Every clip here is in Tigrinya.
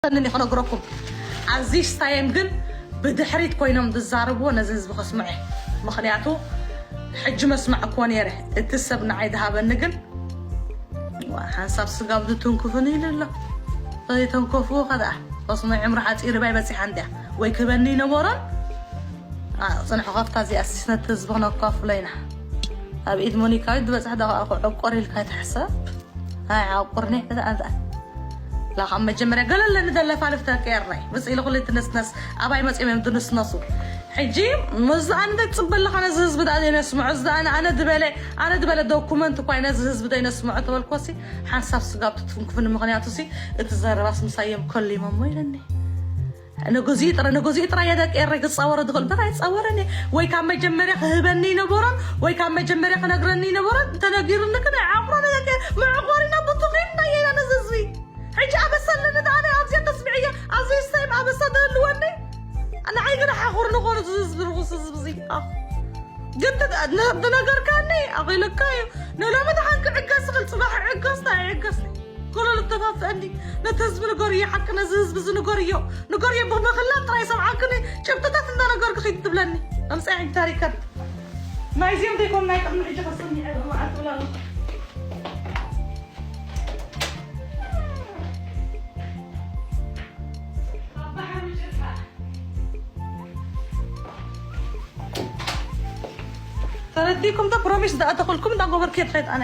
ሰንን ክነግረኩም። ኣዚሽ ሳየም ግን ብድሕሪት ኮይኖም ዝዛረብዎ ነዚ ህዝቢ ከስምዐ። ምኽንያቱ ሕጂ መስማዕክዎ ነይረ። እቲ ሰብ ንዓይ ዝሃበኒ ግን፣ ዋ፣ ሓንሳብ ስጋብ ዝትንክፍን ኢሉ ኣሎ። ዘይተንከፍዎ ከ ደኣ ከስምዕ ዕምሪ ሓፂር ባይ በፂሓ እንድያ። ወይ ክህበኒ ይነበሮን፣ ኣ፣ ፅንሑ ከፍታ እዚኣ ሲስ ነቲ ህዝቢ ክነካፍሎ ኢና። ኣብ ኢድ ሞኒካዊት ዝበፅሕ ደኣ ክዕቆር ኢልካ ይትሕሰብ። ኣይ፣ ዓቁርኒ፣ እዛ፣ እዛ። ላኻ መጀመርያ ገለለ ንደለ ፋልፍተ ቀየርናይ። ምስ ኢሉ ኩሉ ትንስነስ፣ ኣባይ መጺኦም እዮም ድንስነሱ። ሕጂ፣ እዚ ኣነ ደጽበ ኣለኻ ነዚ ህዝቢ ደኣ ዘይነስምዖ፣ እዚ ኣነ፣ ኣነ ዝበለ፣ ኣነ ዝበለ ዶኩመንት እኳ ነዚ ህዝቢ ዘይነስምዖ ተበልኮሲ፣ ሓንሳብ ስጋብ ትትንክፍኒ፣ ምኽንያቱ ሲ፣ እቲ ዘረባስ ምሳይ እዮም ከሊሞሞ ኢለኒ። ንግዚኡ ጥረ-፣ ንግዚኡ ጥራይ እየ ደቂ ኤረይ ክጻወሮ ዝኽእል። እምበር ኣይጻወረን እየ። ወይ ካብ መጀመርያ ክህበኒ ይነበሮን፣ ወይ ካብ መጀመርያ ክነግረኒ ይነበሮን። እንተነጊሩኒ ግን ኣይዓቑሮን እየ ደቂ ኤረይ። መዕቆሪና ብፍቕሪ እናየና ነዚ ህዝቢ። ሕጂ ኣበሳ ኣለኒ ደኣ ኣነ ኣብዚኣ ከስምዕ እየ። ኣብዚ ስታይም ኣበሳ ዝህልወኒ። ንዓይ ግን ሓኹር ንኾኑ እዚ ህዝቢ ርኹስ ህዝቢ እዚ። ኣኽ። ግን ተ-፣ ነ-፣ ዝነገርካኒ ኣኺልካ እዩ። ንሎሚ ደሓን ክዕገስ ዝኽእል ጽባሕ ይዕገስ፣ እንታይ ይዕገስ? ኩሉ ልተፋፍአኒ። ነቲ ህዝቢ ንገርዮ፣ ሓቂ ነዚ ህዝቢ እዚ ንገርዮ። ንገርዮ ብምኽላል ጥራይ ሰምዓክኒ። ጭብጥታት እንዳነገርኩ ኺድ ትብለኒ። ኣምጽኣይ ታሪከን። ናይዚኦም ዘይኮኑ ናይ ቅድሚ ሕጂ ከሰሚዐ መዓልቲ ውላሉ። ተረዲእኩም ዶ? ፕሮሚስ ዝኣተኹልኩም እንዳጎበርኩ እየ ትኸይድ ኣነ።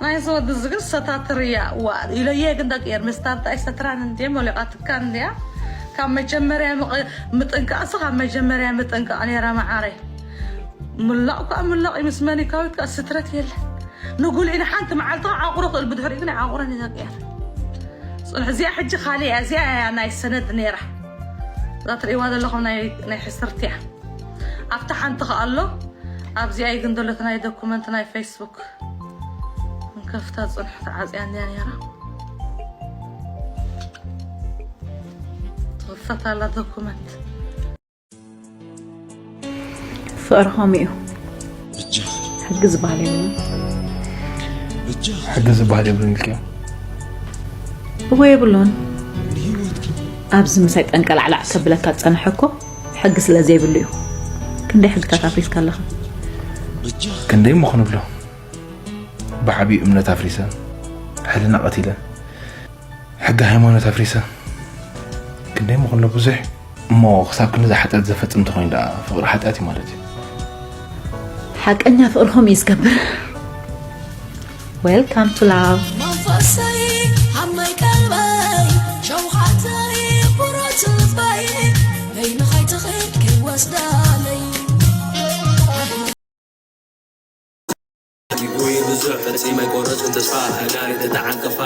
ናይ እዚ ወዲ እዚ ግን ሰታትር እያ። ዋ፣ ኢለየ ግን ደቂ ኤርሚ ስታርት ኣይሰትራን እንድየ፣ ሞሊቓትካ እንድያ። ካብ መጀመርያ ምቕ-፣ ምጥንቃቕሲ ካብ መጀመርያ ምጥንቃቕ ነይራ መዓረይ። ምላቕ ከኣ ምላቕ እዩ፣ ምስ መኒካዊት ከኣ ስትረት የለን። ንጉልዒ ንሓንቲ መዓልቲ ከኣ ዓቑሮ ክእል፣ ብድሕሪኡ ግን ኣይዓቑረን እዩ ደቂ ኤር። ጽንሕ፣ እዚኣ ሕጂ ካልእ እያ፣ እዚኣ እያ ናይ ሰነድ ነይራ። እዛ ትርእይዋ ዘለኹም ናይ፣ ናይ ሕስርቲ እያ። ኣብታ ሓንቲ ከኣ ኣሎ፣ ኣብዚኣ እዩ ግን ዘሎ እቲ ናይ ዶኩመንት ናይ ፌስቡክ። እንከፍታ ጽንሑ ተዓጽያ እንድያ ነይራ። ትኽፈት ኣላ ዶኩመንት። ፍቕሪ ከምኡ እዩ። ሕጊ ዝበሃል የብሉን። ሕጊ ዝበሃል የብሉን ኢልክዮ? እወ የብሉን። ኣብዚ ምሳይ ጠንቀላዕላዕ ከብለካ ዝጸንሐ እኮ ሕጊ ስለ ዘይብሉ እዩ። ክንደይ ሕግታት ኣፍሪስካ ኣለኻ? ክንደይ እሞ ክንብሎ? ብዓብዩ እምነት ኣፍሪሰ፣ ሕልና ቀቲለ፣ ሕጊ ሃይማኖት ኣፍሪሰ፣ ክንደይ እሞ ክንብሎ ብዙሕ። እሞ ክሳብ ክንዲ ዝሓጢኣት ዘፈጽም እንተኾይኑ ደኣ ፍቕሪ ሓጢኣት እዩ ማለት እዩ። ሓቀኛ ፍቕሪ ከምኡ እዩ ዝገብር። Welcome to love። መንፈሰይ ሓመይ ቀልበይ ሸውሃተይ ቁረት ልበይ በይንኻ ይትኽድ ከይወስዳለይ። ይጉይ ብዙሕ ፈጺመ ኣይቆረጽኩን ተስፋ፣ ኣጋሪ ተተዓንቀፋ።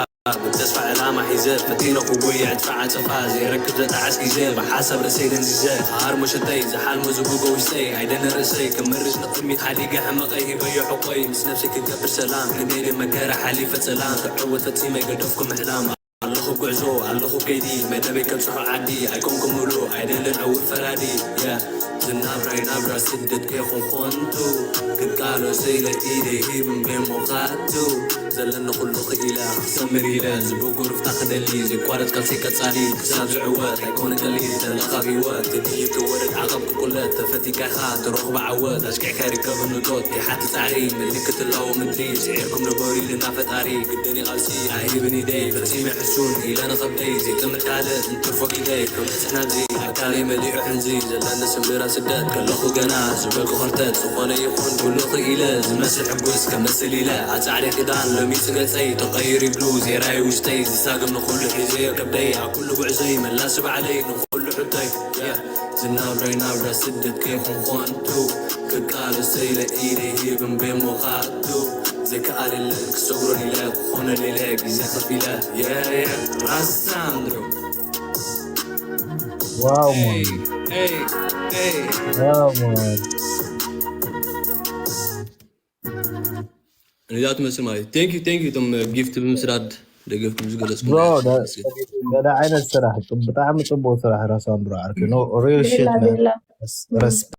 ብተስፋ ዕላማ ሒዘ ፈቲነ ክጉይ ዕጥፊ ዓጸፋ። ዘይረክብ ዘጣዕስ ግዜ ብሓሳብ ርእሰይ ደንዚዘ። ሃር መሸተይ ዝሓልሞ ዝብጎ ውሽጠይ ኣይደልን ርእሰይ። ክምርሽ ንቕድሚት ሓዲገ ሕመቐይ ሂበዮ ሕቆይ። ምስ ነብሰይ ክገብር ሰላም ክንደይ ድየ መከራ ሓሊፈ ጸላም። ክዕወት ፈጺመ ኣይገደፍኩም ሕላም። ኣለኹ ጉዕዞ ኣለኹ ከይዲ መደበይ ከብጽሖ ዓዲ። ኣይኮንኩ ምሉእ ኣይደልን ዕውር ፈራዲ። ያ ዝናብራይ ናብራ ስደት ከይኹን ኮንቱ። ክቃሎ ሰይለ ኢደይ ሂብን ቤሞኻቱ። ዘለኒ ኩሉ ክኢለ ክሰምር ኢለ። ዝብጉ ርፍታ ክደሊ ዘይቋረጽ ቃልሲ ቀጻሊ። ክሳብ ዝዕወት ኣይኮነ ቀሊል ዘለኻ ህይወት። ግድይት ትወርድ ዓቐብ ክቁለት ተፈቲካ ኢኻ ትረኽቦ ዓወት። ኣሽኪዕካ ይርከብ ንጦት ይሓቲ ጻዕሪ። ምልክት ኣለዎ ምድሪ ስዒርኩም ንበሩ ኢልና ፈጣሪ። ግደኒ ቃልሲ ኣይህብን ኢደይ ፈጺመ ሕሱን ኢለ ንኸብደይ። ዘይጥምር ካልእ እንትርፎ ኢደይ ክበጽሕ ናብዚ። ኣካለይ መሊኡ ሕንዚ ዘለኒ ስምብራ ስደት ከለኹ ገና ዝበልኩ ኸርተት። ዝኾነ ይኹን ኩሉ ክኢለ ዝመስል ሕጉስ ከመስል ኢለ ኣጻዕሪ ክዳን ሎሚ ጽገጸይ ተቐይሩ ይብሉ ዜራይ ውሽጠይ። ዝሳግም ንኹሉ ሒዘዮ ከብደይ ኣብ ኩሉ ጉዕዞይ መላሲ ባዕለይ ንኹሉ ሕቶይ። ዝናብረይ ናብራ ስደት ከይኹን ኾንቱ። ክቃለሰ ኢለ ኢደይ ሂብን ቤሞኻቱ። ዘይከኣል የለን ክሰግሮ ኢለ ክኾነ ኢለ ግዜ ከፊለ። የየ ራስ ሳንድሮ። ዋው ማን። ኤይ፣ ኤይ፣ ኤይ። ዋው ማን። እዛ ትመስል ማለት thank you thank you እቶም ጊፍት ብምስዳድ ደገፍኩም ዝገለጽኩም ብሮ ናይ ደ- ኣክሰስ ገለ ዓይነት ስራሕ ጽብ- ብጣዕሚ ጽቡቅ ስራሕ ራሳን ብሮ ዓርኪ no real shit ቤላ man ቤላ Res- respect